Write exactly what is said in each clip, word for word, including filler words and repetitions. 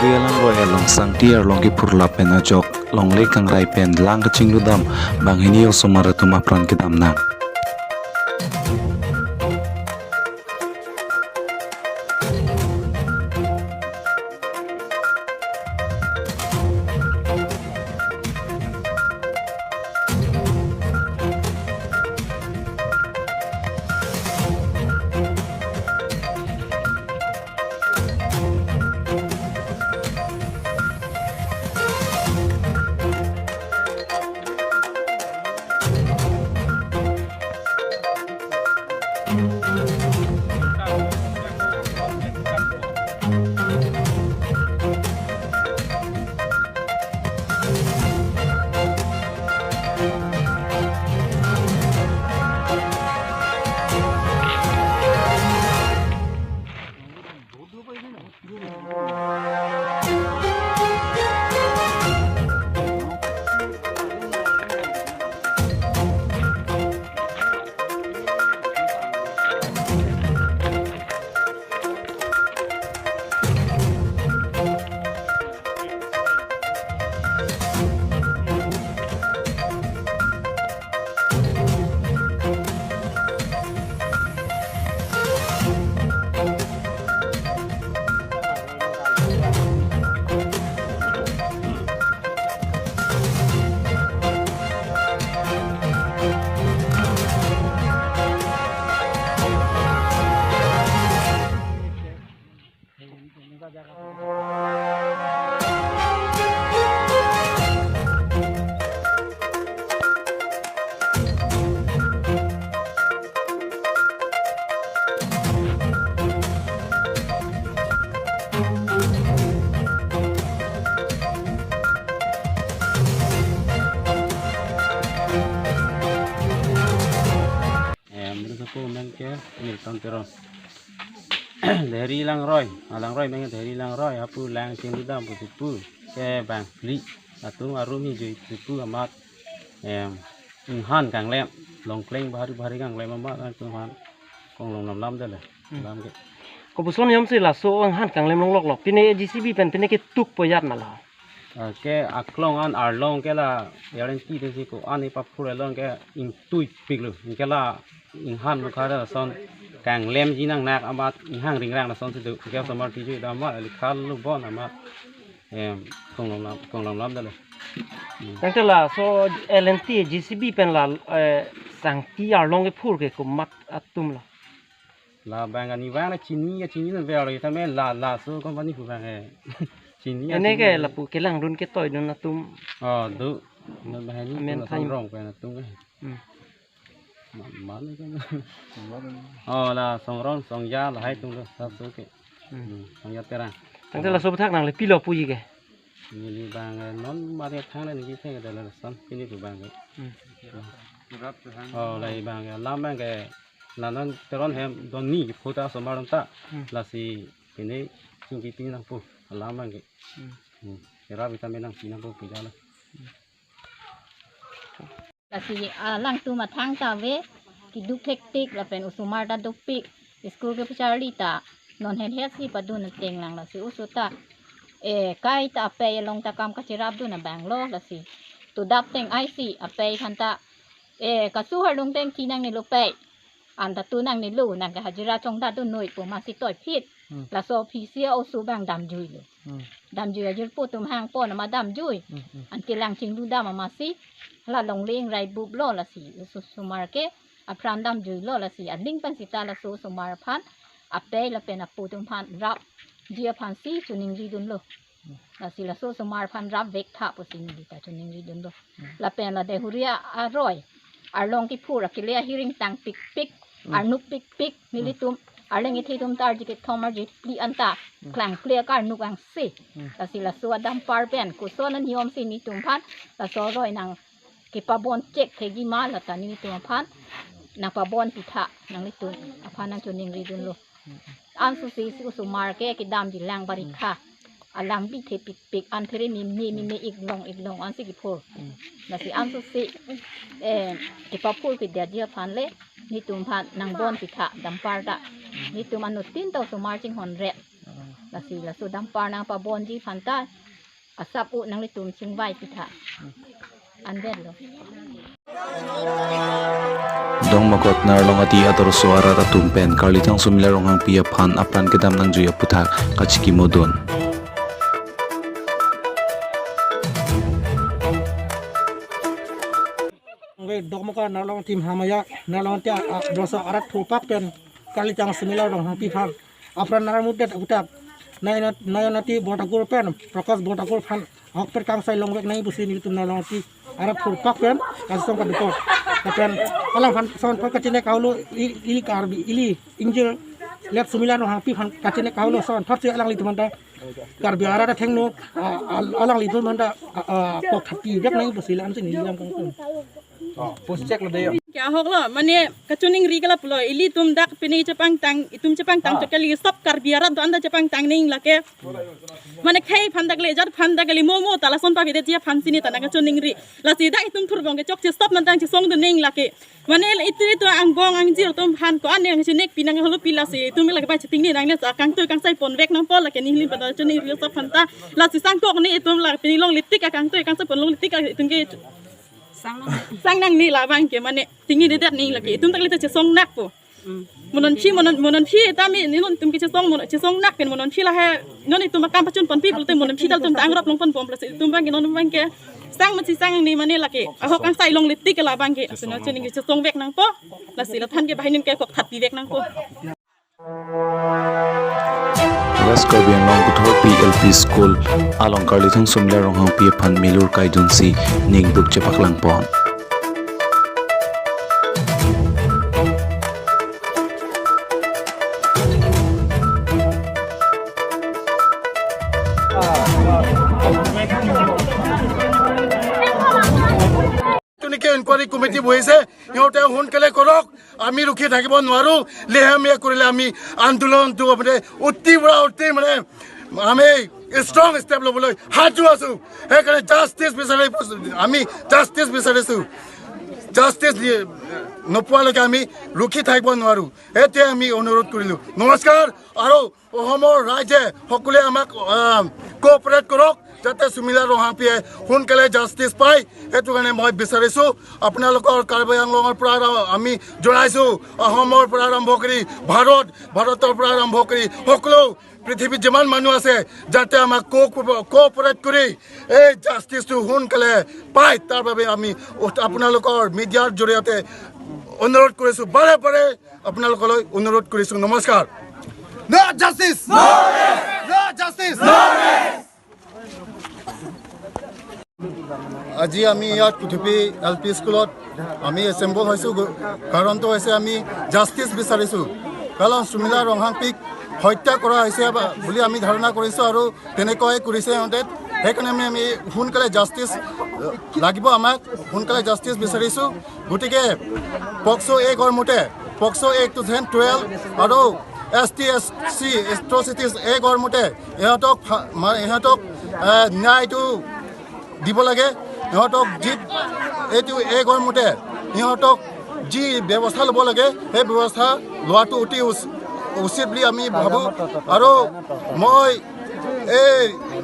Langroi along Sangti arlong kephur lapen ajok longle kangrai pen lang kachingludam banghini osomar atum apran kedam nang. Em, mari sapo men ke Milton Teron. Dehri Langroi, ah, Langroi men ke Dehri Langroi, hapu lang chingludam pusi pu ke bang phli. Latum arum hi jui pusi pu amat, em, inghan kanglem, longkleng bahari bahari kanglem amat latum aphan konglong lam lam dele. Hmm. Lam ke. Kopuson yom si laso inghan kanglem longlok lok. Pine J C B pen pine ketuk poyat ma la. Ah, ke aklong an arlong ke la L and T desi ko-an ipaphur along ke ingtuipik lo. Ke la inghan lo khara son kanglem jinang nak amat inghang ringrang lason si do. Ke osomar tiju dam amat ali khal lo bon amat. Em, konglong lam, konglong lam dale. Hmm. Tangte laso L and T J C B pen la, eh, Sangti arlong kephur ke komat atum la. La bang ani bang la chini ya chini na ver ta me la laso company pu bang eh. Chini ya ene chini ke na. Lapu kelangdun ketoidun atum. Oh, do. Na bahani amen la thai. Songrong pen atum eh. Hmm. Ma-, mana kan. Oh, la Songrong, Songja lahai atum do laso ke. Hmm. Hmm, Songja Terang. Tangte laso aputhak nangli pilo puji ke. Neli bang eh, non mari thang le neli thang ke dala son pini pu bang eh. Hmm. Oh, la bang eh, lam bang eh. La non Teron hem don ni phuta osomar ta. Hmm. Lasi pini chungki pini nangpo alam bang ke. Hmm. Hmm. Kera vitamin nangpi nangpo pu jala. Hmm. Lasi, ah, alangtum athang ta ave, keduk thektik lapen osomar ta dopik, school kepacharli ta non het het si padun ateng lang lasi oso ta, eh, kaita apei along ta kam kachirapdun abang lo lasi. Todap teng ai si apei aphan ta, eh, kasu harlung teng thi nangnelo pei. Anta tu nangnelo, nang ke hajira chongdadun noi pu masi toiphit. Hmm. Laso aphi si oso bang damjuilo. Hmm. Damjui ajirpo atum hangpon amat damjui. Hmm, hmm. Anke lang chingludam amatsi, la longle ingrai bup lo lasi, oso osomar ke apran damjuilo lasi, aling pen sita laso osomar aphan, apei lapen apo atum aphan rapji aphan si choningridunlo. Hmm. Lasi laso osomar aphan rapvek tha pusi neli ta choningridunlo. Hmm. Lapen la Dehuri aroi arlong kephur akele ahiring tangpikpik, hmm, arnuk pikpik, hmm, nelitum arleng kethe atum ta arje kethom arje phli anta, hmm, klangple akarnuk angse. Hmm. Lasi laso adampar pen koson aniyom si nelitum aphan laso aroi nang kepabon chek thekji ma la ta nelitum aphan nangpabon pitha, nanglitum aphan nangchoningridunlo. Anso si, si osomar ke kedamji lang barikha. Alang bithe pikpik, an phere mimne mimne iklong iklong ansi kephur. Hmm. Lasi anso si, eh, kepaphur kedetji aphan le, nelitum aphan nangbon pitha adampar ta. Nelitum anuttin ta osomar chinghon ret. Lasi laso dampar nangpabonji aphanta asap u nanglitum chingvai pitha. Andetlo. Dongmukot Narlongati adorso arat atum pen Karlithang Sumila Ronghangpi aphan apran kedam nangjui aputhak kachikimodun. Nge Dongmukot Narlongati Mahamaya, Narlongati a, a, adorso arat thurpak pen Karlithang Sumila Ronghangpi aphan apran nangmudet aputhak Nayanati, Nayanati Borthakur pen Prakash Borthakur aphan ahokpet kangsai longvek nangji pusi nelitum Narlongati arat thurpak pen kachesong kadokok. Lapen alangphan asonthot kachini kaholo, i-, ili Karbi, ili ingjir let Sumila Ronghangpi aphan kachini kaholo asonthotsi alanglitum aphanta Karbi arat athengno, a, a, alanglitum aphanta, a, a, kok thapivek nangji pusi la-ansi nelitum kangtung. Post check lo dei. Ke ahoklo, mane kachiningri ke lapulo, ilitum dak pini chepangtang, itum chepangtang Ah. chot kali, stop Karbi arat do-an ta chepangtang nangji lake. Mane khei aphan dak le, jat aphan dak le, mo mo ta lason pavedetji aphansi neta nangkachiningri. Lasi dak itum thurbong ke chokche stop nangtang chesongdun nangji lake. Mane itum itum angbong angjir atum aphan ko-an nangchinekpi nangholopi lasi itum lake bai chiting ni nangle sa kangtui kangsai ponvek nangpo lake nelitum pada chiningri stop aphanta. Lasi sangkok ni itum la pini longle tik akangtui kangsai pon longle tik itum ke sang nang ni labang ke mane tingni dedet nangji lake itum tak le ta chesong nakpo. Mo non phi, mo non, mo non phi ta mi ni non itum ke chesong mo non chesong nak pen mo non phi la he non itum akam pachun ponpi pulote mo non phi ta itum ta angrap longponbom lasi itum abang ke non abang ke sang masi sang ni mane lake ahok kangsai longle tik ke labang ke. Lasi non chiningri chesongvek nangpo. Lasi la than ke banghini ke kok thapivek nangpo. West Karbi Anglong Kuthorpi L P School along Karlithang Sumila Ronghangpi aphan milur kaidunsi ningduk chepaklangpon. যোনটো নেকি enquiry committee বহিছে, সিহঁতে সোনকালে কৰক। আমি ৰখি থাকিব নোৱাৰো। লেহেমীয়া কৰিলে আমি আন্দোলনটো মানে অতি পৰা অতি মানে আমি ষ্ট্ৰং ষ্টেপ ল'বলৈ সাজু আছো। সেইকাৰণে জাষ্টিচ বিচাৰি, আমি জাষ্টিচ বিচাৰিছো। জাষ্টিচ দিয়ে-, নোপোৱালৈকে আমি ৰখি থাকিব নোৱাৰো। এতিয়া আমি অনুৰোধ কৰিলো। নমস্কাৰ। আৰু অসমৰ ৰাইজে সকলোৱে আমাক, আহ, কোঅপাৰেট কৰক, যাতে সুমিলা ৰংহাংপিয়ে সোনকালে জাষ্টিচ পায়। সেইটো কাৰণে মই বিচাৰিছো, আপোনালোকৰ কাৰ্বি আংলঙৰ পৰা আমি জনাইছো, অসমৰ পৰা আৰম্ভ কৰি ভাৰত, ভাৰতৰ পৰা আৰম্ভ কৰি সকলো পৃথিৱীত যিমান মানুহ আছে, যাতে আমাক কো-, কোঅপাৰেট কৰি এই জাষ্টিচটো সোনকালে পায়, তাৰ বাবে আমি আপোনালোকৰ মিডিয়াৰ জৰিয়তে অনুৰোধ কৰিছো, বাৰে বাৰে আপোনালোকলৈ অনুৰোধ কৰিছো। নমস্কাৰ। No justice! No rest! No justice! No rest! আজি আমি ইয়াত কুথুপি এল পি স্কুলত আমি এছেম্বল হৈছো। গ-, কাৰণটো হৈছে আমি জাষ্টিচ বিচাৰিছো, কাৰণ সুমিলা ৰংহাংপিক হত্যা কৰা হৈছে বা-, বুলি আমি ধাৰণা কৰিছো আৰু তেনেকৈ কৰিছে সিহঁতে। সেইকাৰণে আমি, আমি সোনকালে জাষ্টিচ লাগিব, আমাক সোনকালে জাষ্টিচ বিচাৰিছো। গতিকে পক্সো এক্টৰ মতে, POCSO act two thousand twelve আৰু এছ টি এছ চি এট্ৰচিটিজ এক্টৰ মতে ইহঁতক ফা-, মা-, ইহঁতক, এ, ন্যায়টো দিব লাগে। ইহঁতক যি, এইটো এক্টৰ মতে ইহঁতক যি ব্যৱস্থা ল'ব লাগে, সেই ব্যৱস্থা লোৱাটো অতি উচ-, উচিত বুলি আমি ভাবো। আৰু মই এই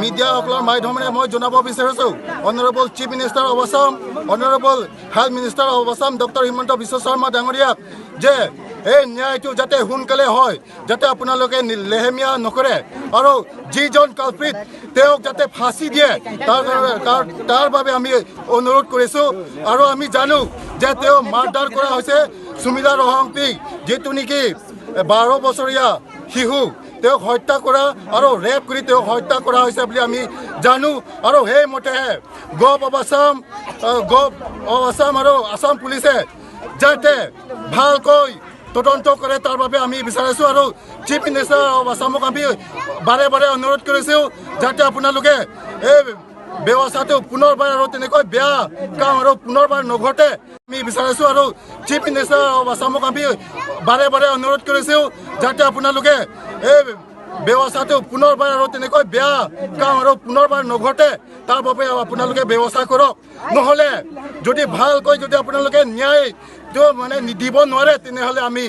মিডিয়াসকলৰ মাধ্যমেৰে মই জনাব বিচাৰিছো, Honourable Chief Minister of Assam, Honourable Health Minister of Assam, doctor Himanta বিশ্ব শৰ্মা ডাঙৰীয়াক, যে এই ন্যায়টো যাতে সোনকালে হয়, যাতে আপোনালোকে নি-, লেহেমীয়া নকৰে আৰু যিজন কালপ্ৰিট তেওঁক যাতে ফাঁচী দিয়ে, তাৰ, তাৰ, তাৰ বাবে আমি অনুৰোধ কৰিছো। আৰু আমি জানো যে তেওঁ মাৰ্ডাৰ কৰা হৈছে সুমিলা ৰংহাংপিক, যিটো নেকি বাৰ বছৰীয়া শিশু, তেওঁক হত্যা কৰা আৰু ৰেপ কৰি তেওঁক হত্যা কৰা হৈছে বুলি আমি জানো। আৰু সেইমতেহে gov of Assam, ah, gov of Assam আৰু আছাম পুলিচে যাতে ভালকৈ তদন্ত কৰে, তাৰ বাবে আমি বিচাৰিছো। আৰু চিফ মিনিষ্টাৰ অৱ আছামক আমি বাৰে বাৰে অনুৰোধ কৰিছো যাতে আপোনালোকে এই ব্যৱস্থাটো পুনৰবাৰ আৰু তেনেকৈ বেয়া কাম আৰু পুনৰবাৰ নঘটে। আমি বিচাৰিছো আৰু চিফ মিনিষ্টাৰ অৱ আছামক আমি বাৰে বাৰে অনুৰোধ কৰিছো যাতে আপোনালোকে এই ব্যৱস্থাটো পুনৰবাৰ আৰু তেনেকৈ বেয়া কাম আৰু পুনৰবাৰ নঘটে, তাৰ বাবে আপোনালোকে ব্যৱস্থা কৰক। নহ'লে যদি ভালকৈ যদি আপোনালোকে ন্যায় এইটো মানে নিদিব নোৱাৰে, তেনেহ'লে আমি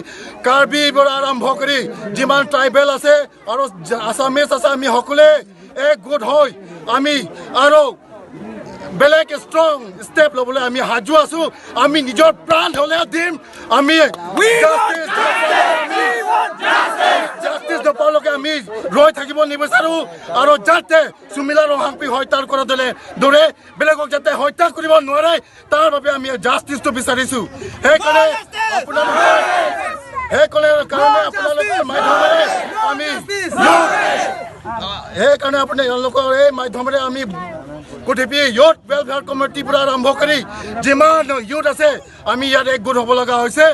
কাৰ্বিৰ পৰা আৰম্ভ কৰি যিমান ট্ৰাইবেল আছে আৰু জা-, আছামিজ আছে, আমি সকলোৱে একগোট হৈ আমি আৰু বেলেগ ষ্ট্ৰং ষ্টেপ ল'বলৈ আমি সাজু আছো। আমি নিজৰ প্ৰাণ হ'লেও দিম। আমি We want justice, justice! We want justice! Justice নাপালৈকে আমি ৰৈ থাকিব নিবিচাৰো। আৰু যাতে সুমিলা ৰংহাংপি হত্যাৰ কৰা দলে দৰে বেলেগক যাতে হত্যা কৰিব নোৱাৰে, তাৰ বাবে আমি জাষ্টিছটো বিচাৰিছো। সেইকাৰণে আপোনালোকে, সেইকাৰণে কাৰণে আপোনালোকৰ মাধ্যমেৰে আমি, সেইকাৰণে আপোনালোকৰ এই মাধ্যমেৰে আমি কুথিপি ইউথ ৱেলফেয়াৰ কমিটিৰ পৰা আৰম্ভ কৰি যিমান ইউথ আছে, আমি ইয়াত একগোট হ'ব লগা হৈছে।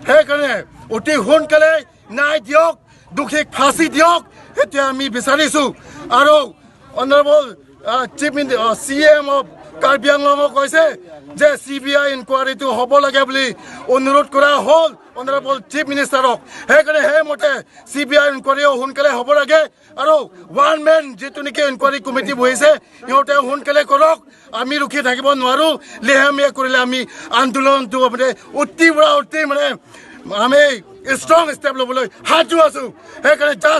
সেইকাৰণে অতি সোনকালে ন্যায় দিয়ক, দোষীক ফাঁচী দিয়ক, এতিয়া আমি বিচাৰিছো। আৰু honourable chief mini-, C M of Karbi Anglong কৈছে যে চি বি আই ইনকুৱাৰীটো হ'ব লাগে বুলি অনুৰোধ কৰা হ'ল অনাৰেবল চিফ মিনিষ্টাৰক। সেইকাৰণে সেইমতে চি বি আই ইনকুৱাৰীও সোনকালে হ'ব লাগে। আৰু ওৱান মেন যিটো নেকি ইনকুৱাৰী কমিটি বহিছে, সিহঁতে সোনকালে কৰক। আমি ৰখি থাকিব নোৱাৰো। লেহেমীয়া কৰিলে আমি আন্দোলনটো মানে অতি পৰা অতি মানে আমি ষ্ট্ৰং ষ্টেপ ল'বলৈ সাজু আছো। সেইকাৰণে